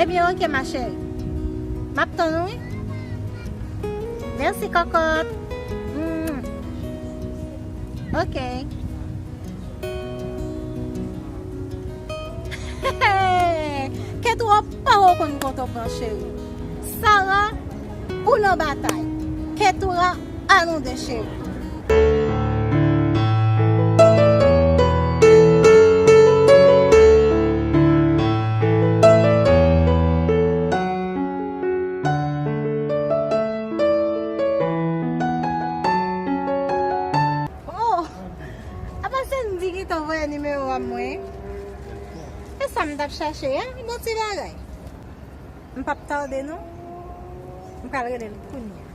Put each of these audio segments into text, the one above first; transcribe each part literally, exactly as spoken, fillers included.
Ebyen, oke, ma chérie. M ap tann ou, wi. Mèsi, kòkòt. Mm. Oke. Ketura poko konn kote w pran cheri. Sara, ou nan batay. Ketura, a nou de cheri. Oh! Apa Sandy gentan voye nimewo a mwen? E sa m t ap chache a, bon ti bagay. M p ap tande non. M pral rele l kounye a.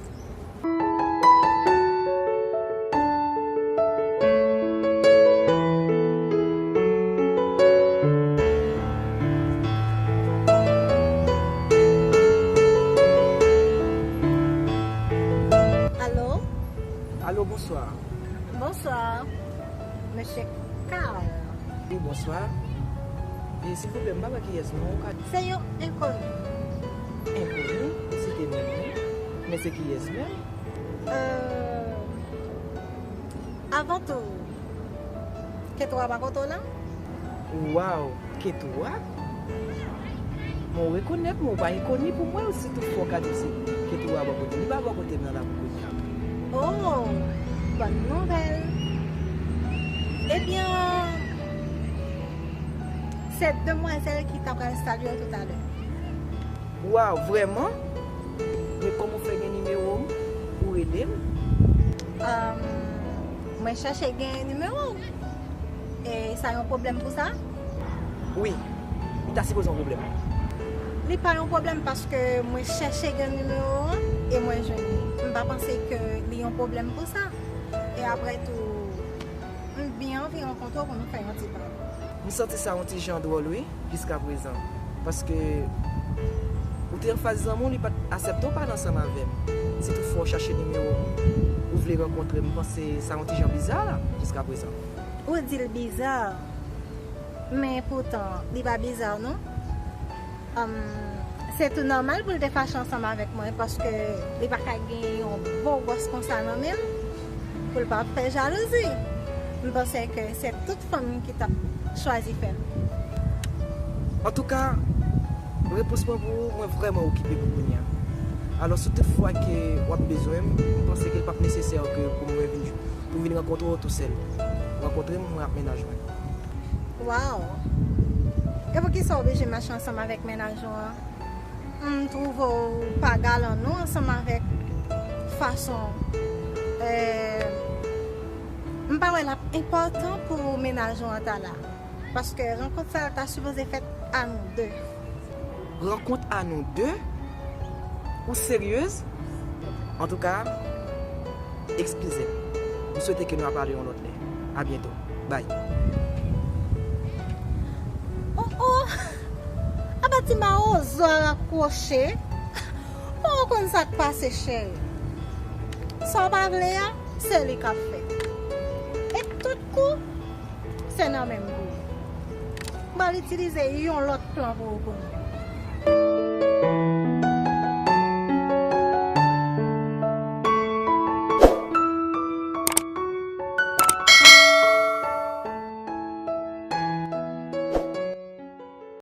Alo? Alo, bonswa. Bonswa, mesye Carl. Wi, bonswa. E, silvouplè, m pa wè kiyès non, ou ka... Se yon enkoni. Enkoni? Ou site non mwen. Men se kiyès menm? Euh, avan tou, Ketura pa kote w la? Waw, Ketura? Men w rekonèt mwen, ou pa enkoni pou mwen, si tout fwa w ka di se Ketura bò kote m, li pa bò kote m nan lakou kounye a. Oh, bòn nouvèl. Ebyen, se demwazèl ki ta pral salye w toutalè. Waw, vrèman? Men kòman w fè gen nimewo m? Ou rele m? Ahn, mwen chèche gen nimewo w. E sa yon pwoblèm pou sa? Wi, li ta sipoze yon pwoblèm. Li pa yon pwoblèm paske mwen chèche gen nimewo w e mwen jwenn li. M pa panse ke li yon pwoblèm pou sa. E apre tou, m byen anvi rankontre w pou nou fè yon ti pale. M santi sa yon ti jan dwòl, wi, jiskaprezan. Paske ou te anfas zanmi w, li pa t aksepte w pale ansanm avè m. Si toutfwa w chache nimewo m, ou vle rankontre m, m panse sa yon ti jan biza, jiskaprezan. Ou di l biza, men poutan, li pa biza, non. Ahn, se tou nòmal pou l te fache ansanm avèk mwen, paske li pa ka gen yon bo gwòs konsa nan men l, pou l pa fè jalouzi. M panse ke se tout fanm ki t ap chwazi fè l. Antouka, repons mwen pou ou, mwen vrèman okipe pou kounye a. Alò, si tout fwa ke w ap bezwen m, m panse ke l p ap nesesè ke pou mwen vin, pou m vin rankontre w tousèl. Rankontre m, mwen ak mennaj mwen. Waw! E poukisa w oblije mache ansanm avèk mennaj ou an? M twouve w pa galan non ansanm avèk fason w, eh, m pa wè l ap enpòtan pou mennaj ou an ta la. Paske rankont sa a ta sipoze fèt a nou de. Rankont a nou de? Ou seryez? Antouka, eskize m. M swete ke nou ap pale yon lòt lè. A byento. Bye. Oh, oh! Apa ti mawozo a rakwoche? Bon, ou konn sa k pase, cheri. Sa w pa vle a, se li k ap fè. E tout kou, se nan menm bri. M pral itilize yon lòt plan pou ou kounye.